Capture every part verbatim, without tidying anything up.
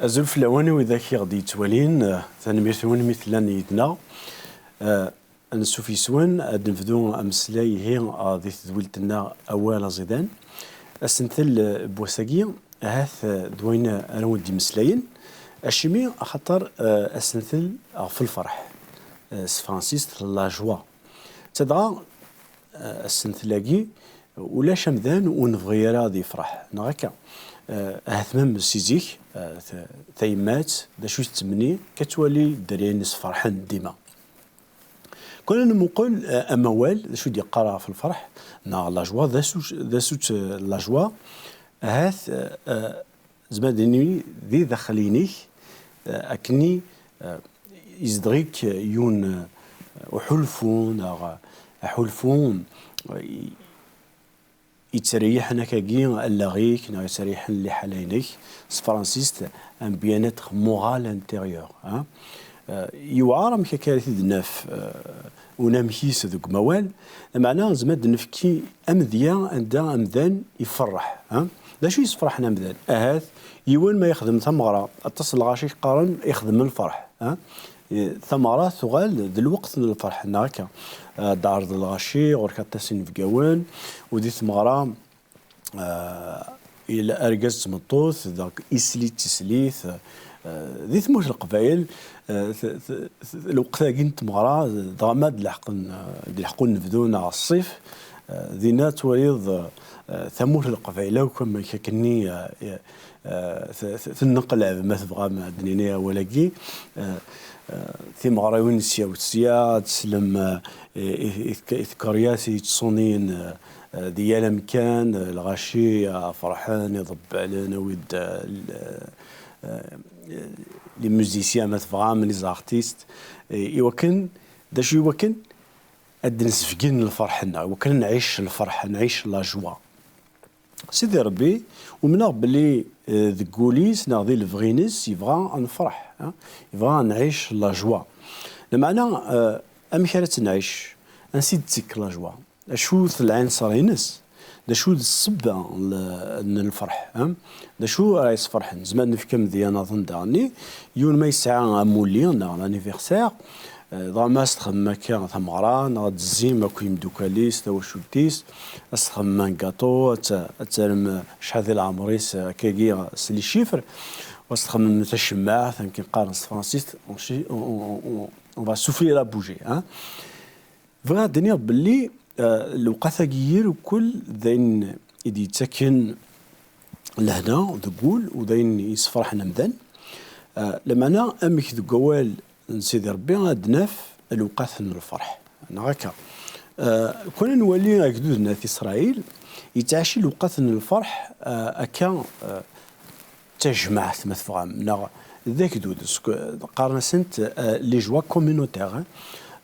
Azul fell-awen, i widak i ɣ-d-yettwalin, eh, tanemmirt-nwen mi tellam yid-neɣ. Eh, ansuf yes-wen, ad nebdu ameslay ihi, eh, di tedwilt-nneɣ Awal Aẓidan. Asentel, eh, n wass-agi, ahat, eh, d wayen ara wen-d-imeslayen. Acimi? Axaṭer, eh, asentel ɣef lferḥ, eh, s tefransist, la joie. Ttadɣa, eh, asentel-agi, ulac amdan ur nebɣi ara ad yefreḥ, neɣ akka? Eh, ahat mem si zik, eh, t-, tayemmat, d acu i tettmenni, akka ttwali dderya-ines ferḥen dima. Kan ad nmuqel, eh, amawal, d acu i d-yeqqar ɣef lferḥ, neɣ la joie, d acu, d acu-tt, eh, la joie, ahat, eh, eh, Zemreɣ ad d-iniɣ di daxel-inek, eh, akkenni, eh, izdeɣ-ik yiwen, eh, uḥulfu, neɣ aḥulfu, eh, i-, yettreyyiḥen akkagi allaɣ-ik, neɣ yettreyyiḥen liḥala-inek, s tefransist, un bien-être moral intérieur, hein. Eh, yewɛer amek akka ara t-id-naf, eh, unamek-is deg umawal, lameɛna nezmer ad d-nefk amedya anda amdan iferreḥ, ha? D acu yesferḥen amdan? Ahat yiwen ma yexdem tameɣra, aṭas n lɣaci qqaren ixdem lferḥ, ha? Eh, tameɣra tuɣal d lweqt n lferḥ, neɣ akka? Eh, d-ɛreḍ lɣaci, ɣur-k aṭas inebgawen, u di tmeɣra, eh, yella argaz d tmeṭṭut, donc isli d tislit, eh, di tmurt n Leqbayel, eh, t-, t-, t-, lweqt-agi n tmeɣra, dɣa ma d-leḥqen, eh, d-leḥqu nebdu neɣ ṣṣif, eh, dinna twaliḍ, eh, tamurt n Leqbayel akk amek akkenni, eh, eh, t-, t-, tenneqlab, ma tebɣam ad d-nini awal-agi, eh, eh, timeɣriwin sya u sya, ad teslem, eh, i, i, i tkeryas yettṣuniyen, eh, eh, di yal amkan, eh, lɣaci, eh, ferḥen, iḍebbalen, awi-d, eh, l-, eh, les musiciens, ma tebɣam, les artistes, eh, i wakken, d acu i wakken? Ad d-nesbeggen lferḥ-nneɣ, i wakken ad nɛic lferḥ, ad nɛic la joie. Sidi Ṛebbi, umneɣ belli, eh, deg wul-is neɣ di lebɣi-ines yebɣa ad nefreḥ, eh, yebɣa ad nɛic la joie. Lameɛna, eh, amek ara tt-nɛic? Ansi d-tettekk la joie? Acu-t lɛinṣer-ines? D acu d ssebba n, n lferḥ, ha? D acu ara yesferḥen? Nezmer ad nefk amedya nniḍen daɣenni, yiwen ma yesɛa amulli neɣ l'anniversaire, eh, dɣa ma as-txemmem akka tameɣra, neɣ ad d-tezzim akk imeddukal-is, tawacult-is, as-txemmem un gâteau, ad t-, ad terrem, eh, acḥal di leɛmer-is, eh, akkagi, eh, s les chiffres, u as-txemmem tacemmaɛt, amek i qqaren s tefransist, on chi-, on, on, on, on va souffrir à bouger, hein? Bɣiɣ ad d-iniɣ belli, eh, lewqat-agi irkul d ayen i d-yettaken lehna deg wul u d ayen yesferḥen amdan. Eh, lameɛna amek deg wawal n Sidi Ṛebbi ad d-naf lewqat n lferḥ, neɣ akka? Eh, kwan ad nwali agdud n At Isṛayil, yettɛaci lewqat n lferḥ, eh, akka, eh, d tajmaɛt, ma tebɣam, neɣ d agdud, seg-, qqaren-asent, eh, les joies communautaires, hein.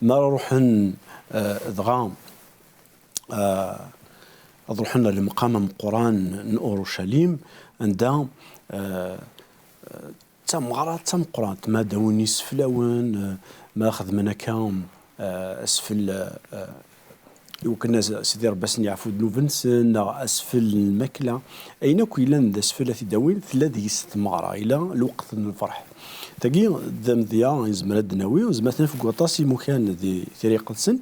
Mi ara ruḥen, eh, dɣa, eh, ad ruḥen ɣer lemqam ameqqran n Urucalim, anda, eh, d tameɣra d tameqqrant, ma d-awin iseflawen, eh, ma xedmen akka, eh, asfel, eh, i wakken ad, Sidi Ṛebbi ad sen-yeɛfu ddnub-nsen, neɣ asfel n lmakla. Ayen akk yellan d asfel ad t-id-awin, tella deg-s tmeɣra, yella lweqt n lferḥ. Tagi d amedya i nezmer ad d-nawi, nezmer ad t-naf deg waṭas imukan di Tira Iqedsen.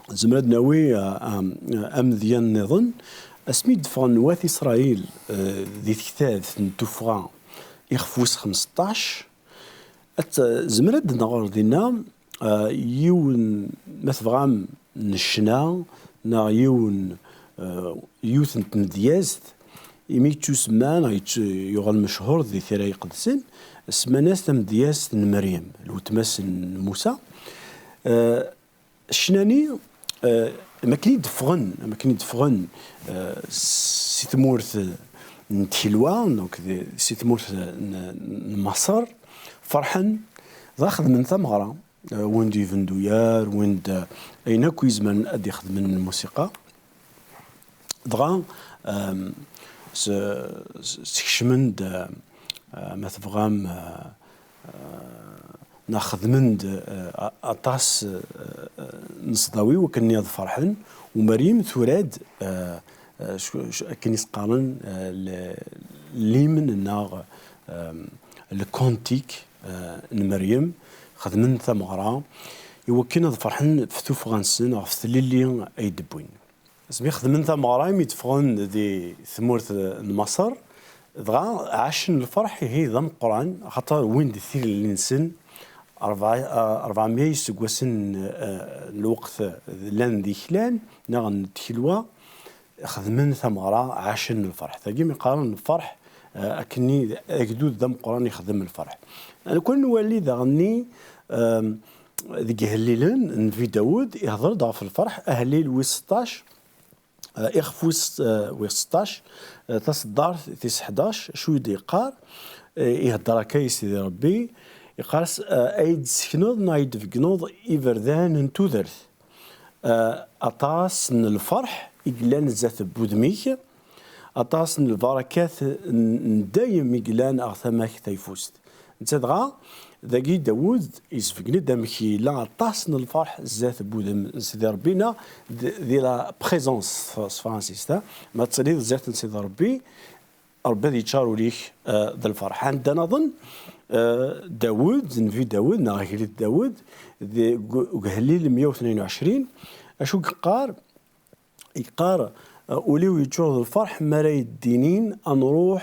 Nezmer ad d-nawi, ah, ah, amedya nniḍen, asmi d-ffɣen wat Isṛayil, eh, di tektabt n tuffɣa, ixef wis xmesṭac, Ad t-, zemmer ad d-nɣer dinna, ah, yiwen, ma tebɣam, n ccna, neɣ yiwen, ah, yiwet n tmedyazt, imi yettusemma neɣ yettu-, yuɣal mechuṛ di Tira Iqedsen, semman-as tamedyazt n Meryem, lwetma-s n Musa. Ah, Ccna-nni, eh, am akken i d-ffɣen, am akken i d-ffɣen, eh, si tmurt n tkelwa, donc di, si tmurt n, n Maṣer, ferḥen, dɣa xedmen tameɣra, eh, win d-yebnduyar, win d, eh, ayen akk yezemren ad d-ixedmen n lmusiqa. Dɣa, em, s-, s-, skecmen-d, eh, ma tebɣam, eh, eh, neɣ xedmen-d, eh, a-, aṭas, eh, eh, n ṣṣdawi wakken ad ferḥen, u Meryem tura-d, eh, eh, sh-, sh-, akken i s-qqaren, eh, l-, l'hymne neɣ, eh, le cantique, eh, n Meryem, xedmen tameɣra i wakken ad ferḥen ɣef tuffɣa-nsen, ɣef tlelli ay d-wwin. Asmi xedmen tameɣra, imi d-ffɣen di tmurt n Maṣer, dɣa ɛacen lferḥ, ihi d ameqqran, axaṭer wwin-d tilelli-nsen, rebɛa-, eh, rebɛemya iseggasen, eh, n lweqt llan d iklan, neɣ n tkelwa, xedmen tameɣra, ɛacen lferḥ. Tagi mi qqaren lferḥ, eh, akkenni agdud d ameqqran ixdem lferḥ. Nekk nwali daɣenni, ehm, deg Ihellilen, Nnbi Dawed ihder-d ɣef lferḥ, ahellil wis seṭṭac, eh, ixef wis, eh, wis seṭṭac, eh, taṣeddart tis ḥdac, acu i d-yeqqar? Eh, ihedder akka i Sidi Rebbi, yeqqar-as, eh, "Ay d-tessekneḍ neɣ ay d-tbeggneḍ iberdan n tudert?" Eh, aṭas n lferḥ i yellan zdat n wudem-ik, aṭas n lbarakat n, n dayem i yellan ɣer tama-k tayeffust. Netta dɣa, dagi Dawed yesbeggen-d amek yella aṭas n lferḥ zdat n wudem n Sidi Rebbi, neɣ d, di la présence s, s tefransist, ha? Ma tettiliḍ zdat n Sidi Rebbi, Rebbi ad yeččar ul-ik, eh, d lferḥ. Anda naḍen, eh, Dawed, Nnbi Dawed, neɣ agellid Dawed, deg ugellil meyya u tnin u ɛecrin, acu yeqqar? Yeqqar, eh, "Ul-iw yeččur d lferḥ mi ara yi-d-inin ad nruḥ,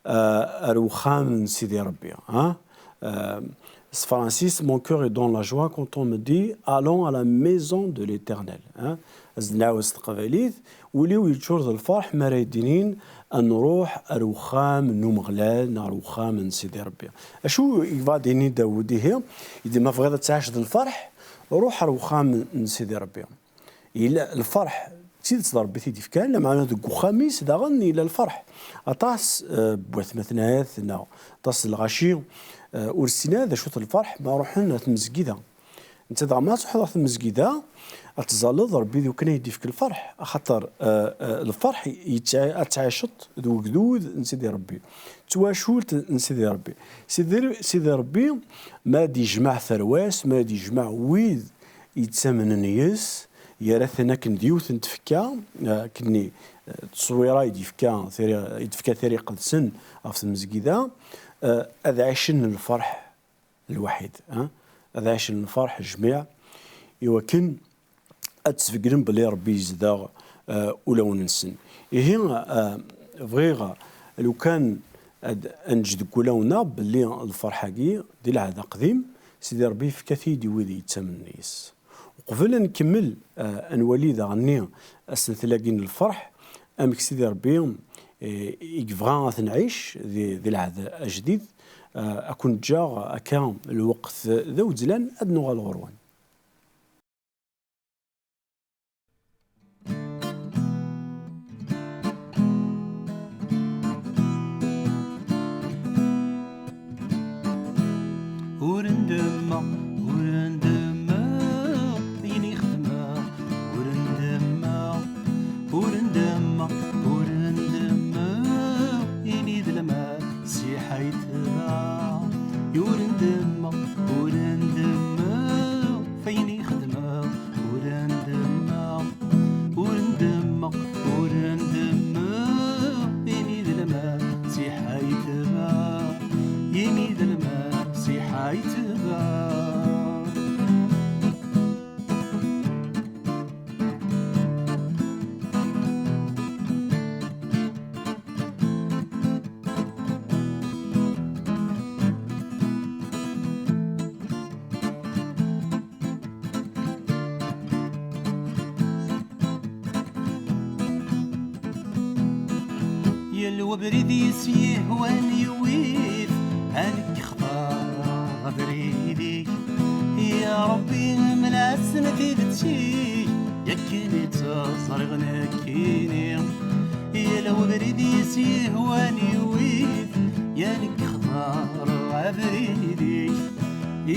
eh, ar wexxam n Sidi Rebbi." Ha? Eh, s tefransist, "Mon cœur est dans la joie quand on me dit, allons à la maison de l'Éternel." Ha? Ad nɛawed s teqbaylit, "Ul-iw yeččur d lferḥ mi ara yi-d-inin ad nruḥ ar wexxam n Umeɣlal neɣ ar wexxam n Sidi Rebbi." Acu yebɣa ad d-yini Dawed ihi? Yeddi, ma tebɣiḍ ad tɛiceḍ lferḥ, ruḥ ar wexxam n Sidi Rebbi. Yella lferḥ d tidet d Rebbi i t-id-yefkan, lameɛna deg uxxam-is daɣen yella lferḥ. Aṭas, eh, n watmaten-at neɣ aṭas n lɣaci, eh, ur ssinen ara d acu-t lferḥ ma ruḥen ar tmezgida. Netta dɣa ma truḥeḍ ɣer tmezgida, ad tẓalleḍ Rebbi d wakken ay d-ifk lferḥ, axaṭer, eh, eh, lferḥ yettɛi-, ad tɛiceḍ d wegdud n Sidi Rebbi, d twacult n Sidi Rebbi. Sidi, Sidi Rebbi, ma ad yejmeɛ tarwa-s, ma ad yejmeɛ wid yettamnen yes, yerra-ten akken d yiwet n tfekka, eh, akken i, eh, tteswira i d-yefka tari-, i d-tefka Tira Iqedsen ɣef tmezgida, eh, ad ɛicen lferḥ lwaḥid, eh, ad ɛicen lferḥ jmiɛ, iwakken ad d-sbegren belli Rebbi yezdeɣ, eh, ulawen-nsen. Ihi, eh, bɣiɣ, lukan ad, ad neǧǧ deg wulawen-nneɣ belli lferḥ-agi di lɛehd aqdim, Sidi Rebbi yefka-t-id i wid yettamnen yes. Uqbel ad nkemmel, eh, ad nwali daɣenni asentel-agi n lferḥ, amek Sidi Rebbi, eh, i yebɣa ad t-nɛic di, di lɛehd ajdid, eh, ad ken-ǧǧeɣ akka lweqt d awezzlan, ad nuɣal ɣur-wen. Ur ndemmeɣ, ur ndemmeɣ, ayen i xedmeɣ. Ur ndemmeɣ, ur ndemmeɣ, ur ndemmeɣ, imi d lmal, siḥ ay tebɣa. Ur ndemmeɣ, ur ndemmeɣ, f ayen i xedmeɣ. Ur ndemmeɣ, ur ndemmeɣ, ur ndemmeɣ, imi d lmal, siḥ ay tebɣa. Imi d lmal, siḥ ay tebɣa. Yal webrid i s-yehwan yewwi-t, ad nekk xtareɣ abrid-ik. Ya Rebbi, mel-asen tidet-ik, yakken i tt-ẓriɣ nekkini. Yal webrid i s-yehwan yewwi-t, ya nekk xtareɣ abrid-ik.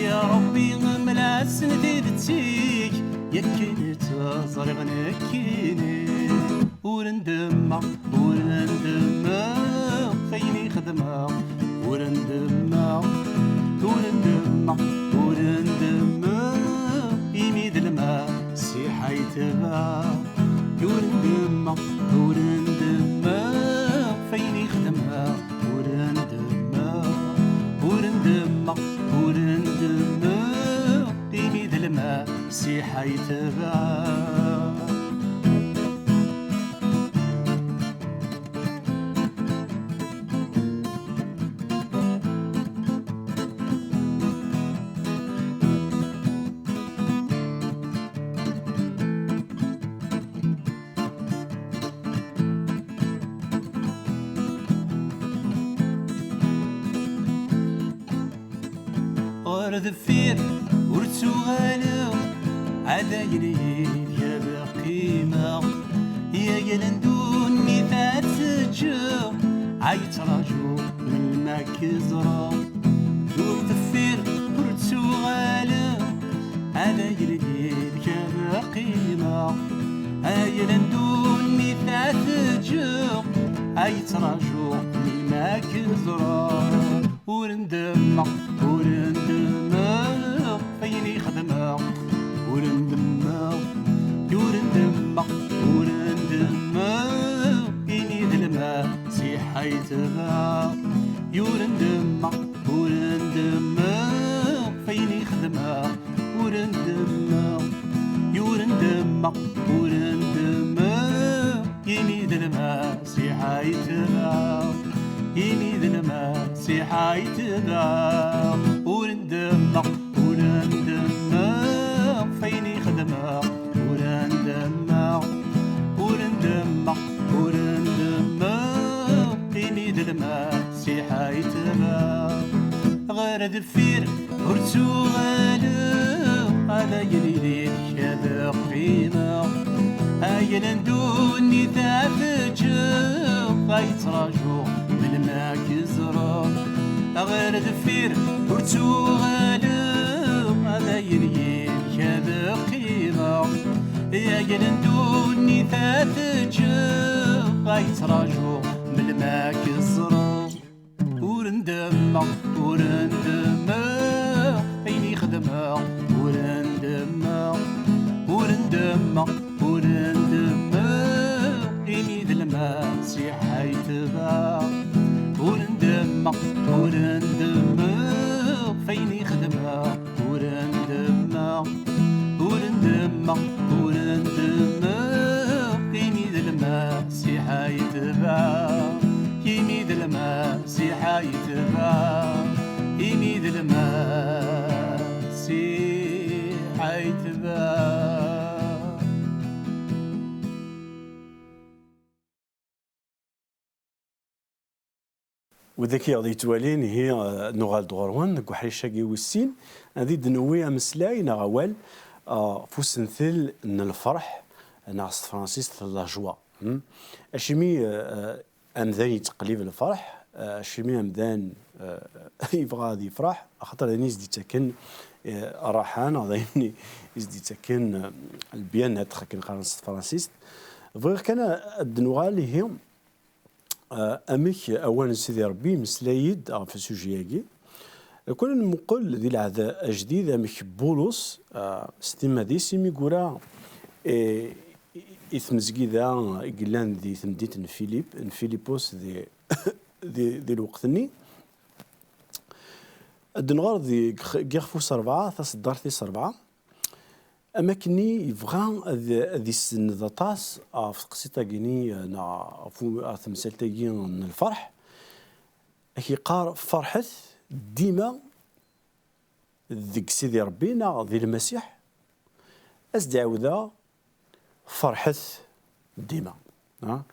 Ya Rebbi, mel-asen tidet-ik, yakken i tt-ẓriɣ nekkini. Ur ndemmeɣ, ur ndemmeɣ, f ayen i xedmeɣ. Ur ndemmeɣ, ur ndemmeɣ, ur ndemmeɣ, imi d lmal, siḥ ay tebɣa. Ur ndemmeɣ, ur ndemmeɣ, f ayen i xedmeɣ. Ur ndemmeɣ, Ur ndemmeɣ, imi d Lmasiḥ ay tebɛeɣ. Ɣer deffir ur ttuɣaleɣ, ɛdayen yid-k ad qqimeɣ. Yagel n ddunit ad teǧǧeɣ, ay ttraǧuɣ melmi ad k-ẓreɣ. Ur deffir ur ttuɣaleɣ, ɛdayen yid-k ad qqimeɣ. Yagel n ddunit ad teǧǧeɣ, ay ttraǧuɣ melmi ad k-ẓreɣ. Ur ndemmeɣ, ur ndemmeɣ, ayen i xedmeɣ. Ur ndemmeɣ, ur ndemmeɣ, ur ndemmeɣ, imi d Lmasiḥ ay tebɛeɣ. Ur ndemmeɣ, ur ndemmeɣ, ayen i xedmeɣ. Ur ndemmeɣ, ur ndemmeɣ, ur ndemmeɣ, imi d Lmasiḥ ay tebɛeɣ. Imi d Lmasiḥ ay tebɛeɣ. Ur ndemmeɣ, ur ndemmeɣ, ɣef ayen i xedmeɣ. Ur ndemmeɣ, ur ndemmeɣ, ur ndemmeɣ, imi d Lmasiḥ ay tebɛeɣ. Ɣer deffir ur ttuɣaleɣ, ad ayen yid-k ad qqimeɣ. Ayen n ddunit ad ǧǧeɣ, ay ttraǧuɣ melmi ad k-ẓreɣ. Ɣer deffir ur ttuɣaleɣ, ad ayen yid-k ad qqimeɣ. Ayen n ddunit ad ǧǧeɣ, ay ttraǧuɣ melmi ad k-ẓreɣ. Ur ndemmeɣ, ur ndemmeɣ, ayen i xedmeɣ. Ur ndemmeɣ, ur ndemmeɣ, ur ndemmeɣ, imi d Lmasiḥ ay tebɛeɣ. Ur ndemmeɣ, ur ndemmeɣ, ɣef ayen i xedmeɣ. Ur ndemmeɣ, ur ndemmeɣ, ur ndemmeɣ, imi d Lmasiḥ ay tebɛeɣ. Imi d Lmasiḥ ay tebɛeɣ. Imi d Lmasiḥ ay tebɛeɣ. Widak i ɣ-d-yettwalin, ihi, eh, nuɣal-d ɣur-wen deg uḥric-agi wis sin, ad d-newwi ameslay neɣ awal, eh, ɣef usentel n lferḥ, neɣ s tefransist la joie. Hmm? Acimi, eh, eh, amdan yettqellib lferḥ, eh, acimi amdan, eh, yebɣa ad yefreḥ, axaṭer d ayen i s-d-yettaken, eh, rraḥa, neɣ d ayen i s-d-yettaken, eh, le bien-être, akken qqaren s tefransist. Bɣiɣ kan ad d-nuɣal, ihi, Ah, amek awal n Sidi Ṛebbi yemmeslay-d ɣef usuji-agi? Kul ad nmuqel di Lɛehd Ajdid amek Bulus, ah, s timmad-is imi yura, eh, i, i tmezgida i yellan di temdint n Filip, n Filipus di, di, di lweqt-nni. Ad nɣer di, deg ixef wis ṛebɛa, taṣeddart tis ṛebɛa. Am akkenni yebɣa ad, ad isenned aṭas ɣef teqsiṭ-agi-nni, neɣ ɣef u-, ɣef temsalt-agi n lferḥ. Ad k-yeqqar: "Ferḥet dima deg Sidi Ṛebbi", neɣ di Lmasiḥ. Ad s-d-ɛawdeɣ: "Ferḥet dima." Ha?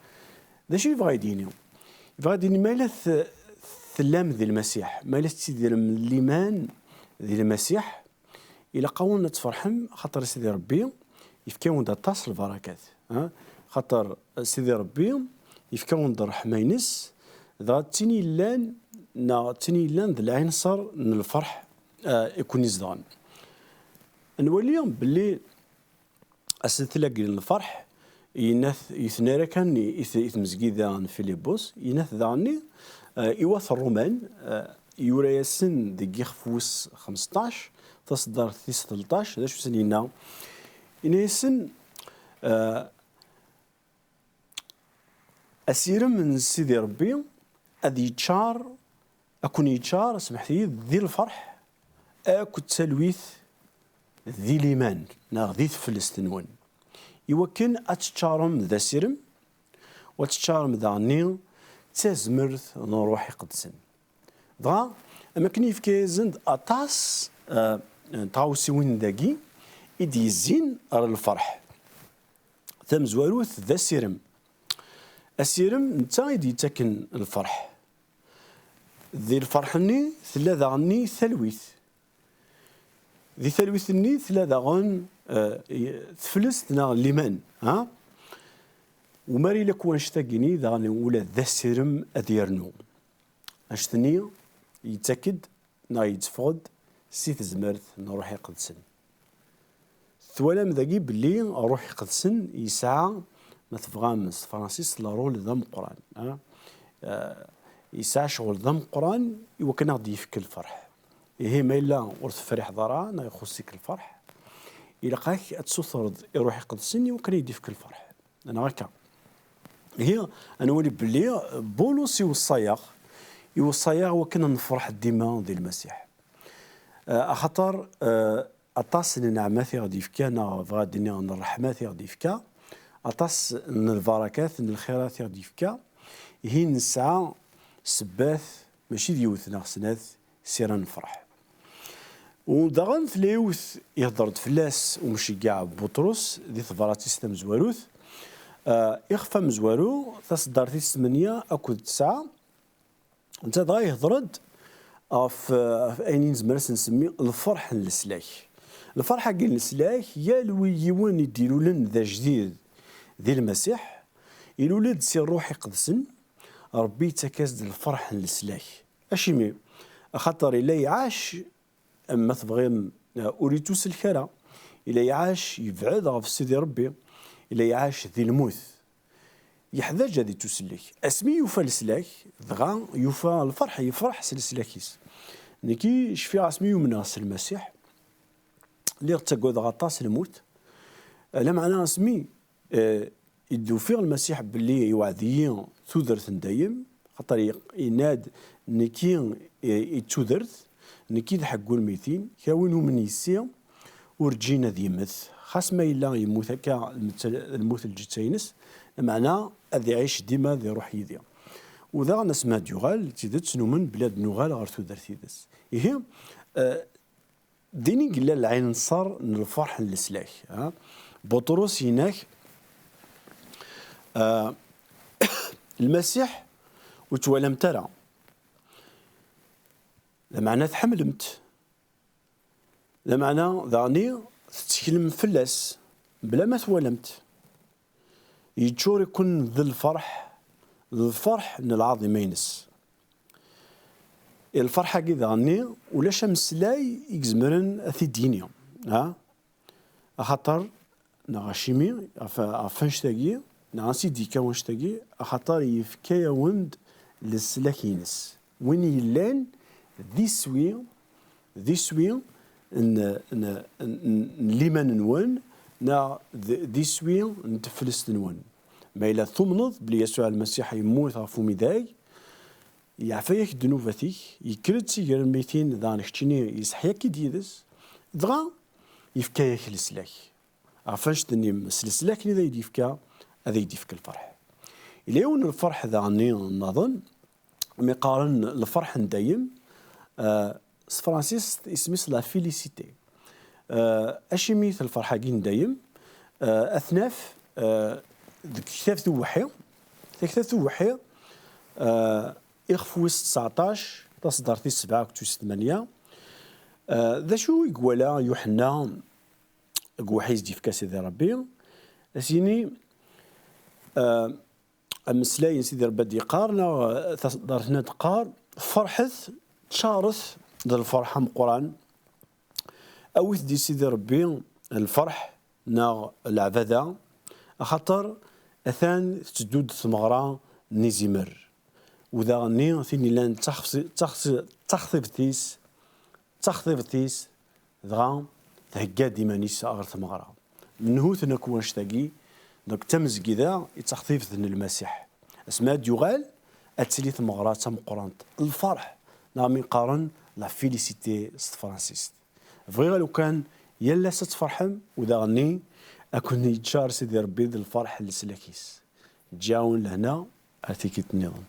D acu yebɣa ad d-yini? Yebɣa ad d-yini, ma yella t-, tellam di Lmasiḥ, ma yella tettidirem liman di Lmasiḥ, ilaq-awen ad tferḥem, xaṭer Sidi Ṛebbi yefka-wen-d aṭas n lbarakat, ha? Xaṭer Sidi Ṛebbi yefka-wen-d ṛṛeḥma-ines, dɣa d tin yellan, neɣ d tin yellan d lɛinṣer n lferḥ, ah, i ken-izedɣen. Nwali belli asentel-agi n lferḥ, yenna-t, yetnara kan i, i t-, i tmezgida n Filibus, yenna-t daɣenni, eh, i wat Ṛuman, eh, yura-yasen deg ixef wis xmesṭac, taṣeddart tis tleṭṭac, d acu i sen-yenna? Yenna-yasen, eh, asirem n Sidi Ṛebbi ad yeččar Ad ken-yeččar, smeḥt-iyi, di lferḥ akked talwit, di liman neɣ di teflest-nwen, iwakken ad teččarem d asirem, u ad teččarem daɣenni d tazmert n Ṛṛuḥ Iqedsen. Dɣa, am akken yefka-yasen-d aṭas, eh, n tɣawsiwin dagi i d-yezzin ɣer lferḥ. Tamezwarut d asirem. Asirem, netta i d-yettaken lferḥ. Di lferḥ-nni tella daɣenni talwit. Di talwit-nni tella daɣen, eh, i-, teflest neɣ liman, ha? Umar ilak wanect-agi-nni daɣen ula d asirem ad yernu. Anect-nni yettak-d neɣ yetteffeɣ-d si tezmert n Ṛṛuḥ Iqedsen. Twalam dagi belli Ṛṛuḥ Iqedsen yesɛa, ma tebɣam s tefransist, le rôle d ameqqran, ha? Eh, yesɛa ccɣel d ameqqran iwakken ad aɣ-d-yefk lferḥ. Ihi ma yella ur tefriḥeḍ ara neɣ ixuṣ-ik lferḥ, ilaq-ak ad tsutreḍ i Ṛṛuḥ Iqedsen iwakken ad yi-d-yefk lferḥ. Neɣ akka. Ihi, ad nwali belli Bulus iweṣṣa-yaɣ, iweṣṣa-yaɣ wakken ad nefreḥ dima di Lmasiḥ. Eh, axaṭer, eh, aṭas n nneɛmat i ɣ-d-yefka, neɣ bɣiɣ ad d-iniɣ n ṛṛeḥmat i ɣ-d-yefka, aṭas n lbarakat, n lxirat i ɣ-d-yefka, ihi nesɛa ssebbat, mačči d yiwet neɣ snat, s ara nefreḥ. U daɣen tella yiwet ihedder-d fell-as umceggeɛ Buṭrus di tebrat-is tamezwarut, eh, ixef amezwaru, taṣeddart-is tmenya akked tesɛa, netta dɣa ihedder-d ɣef, eh, ɣef ayen i nezmer ad s-nsemmi lferḥ n leslak. Lferḥ-agi n leslak, yal wi-, yiwen i d-ilulen d ajdid di Lmasiḥ, ilul-d si Ṛṛuḥ Iqedsen, Ṛebbi yettak-as-d lferḥ n leslak. Acimi? Axaṭer illa iɛac, ma tebɣim, ur ittuselk ara. Illa iɛac yebɛed ɣef Sidi Ṛebbi, illa iɛac di lmut. Yeḥdaǧ ad ittusellek. Asmi yufa leslak, dɣa yufa lferḥ, yefreḥ s leslak-is. Nekki cfiɣ asmi yumneɣ s Lmasiḥ, lliɣ ttagadeɣ aṭas lmut. Lameɛna asmi, eh, i d-ufiɣ Lmasiḥ belli iwɛed-iyi tudert n dayem, xaṭer i-, yenna-d, nekki, eh, i d tudert, nekki d ḥeggu n lmitin, kra win yumen yis-i, urǧin ad yemmet. Xas ma yella yemmut akka lmut, lmut n lǧetta-ines, lameɛna ad iɛic dima di ṛṛuḥ yid-i. U daɣen asmi ad yuɣal, d tidet numen belli ad nuɣal ɣer tudert yid-s. Ihi, eh, din i yella lɛinṣer n lferḥ n leslak, ha? Buṭrus yenna-k, eh, Lmasiḥ ur twalamt ara. Lameɛna tḥemmlemt. Lameɛna daɣni tetteklem fell-as bla ma twalamt. Yeččur-iken d lferḥ, d lferḥ n lɛaḍima-ines. I lferḥ-agi daɣenni, ulac ameslay i izemren ad t-id-yini, ha? Axaṭer, neɣ acimi, ɣef, ɣef annect-agi, neɣ ansi d-yekka wannect-agi, axaṭer yefka-yawen-d leslak-ines. Win yellan d iswi, d iswi n, n, n, n liman-nwen, neɣ d, d iswi n teflest-nwen. Ma yella tumneḍ belli Yasuɛ Lmasiḥ yemmut ɣef umidag, yeɛfa-yak ddnubat-ik, yekker-d si gar lmitin, daɣen keččini yesseḥya-k-id yid-s, dɣa yefka-yak leslak. Ɣef annect-nni, s leslak-nni d ay d-yefka, ad ay-d-yefk lferḥ. Yella yiwen n lferḥ daɣenni nnaḍen, mi qqaren lferḥ n dayem, eh, s tefransist isem-is la félicité. Eh, acimi-t lferḥ-agi n dayem? Eh, ad t-naf, eh, deg tektabt uweḥḥi. Taktabt uweḥḥi, eh, ixef wis tseɛṭac, taṣeddart tis sebɛa akked tis tmanya. Eh, d acu i iwala Yuḥenna deg uweḥḥi i s-d-yefka Sidi Ṛebbi? Ad s-yini, eh, ameslay n Sidi Ṛebbi ad d-yeqqar, neɣ, eh, taṣeddart-nni ad d-teqqar, ferḥet, ččaret d lferḥ ameqqran, awit-d i Sidi Ṛebbi lferḥ neɣ leɛbada, axaṭer atan tetteddu-d tmeɣra n izimer. U daɣenni tin yellan d taxf-, d taxf-, d taxtibt-is, d taxtibt-is, dɣa thegga-d iman-is ɣer tmeɣra. Menhu-ten akk wannect-agi? Donc, d tamezgida i d taxtibt n Lmasiḥ. Asmi ad d-yuɣal, ad tili tmeɣra d tameqqrant, lferḥ neɣ mi qqaren la félicité s tefransist. Bɣiɣ lukan yal ass ad tferḥem, u daɣenni ad ken-yeččar Sidi Ṛebbi d lferḥ n leslak-is. Ǧǧiɣ-awen lehna ar tikkelt nniḍen.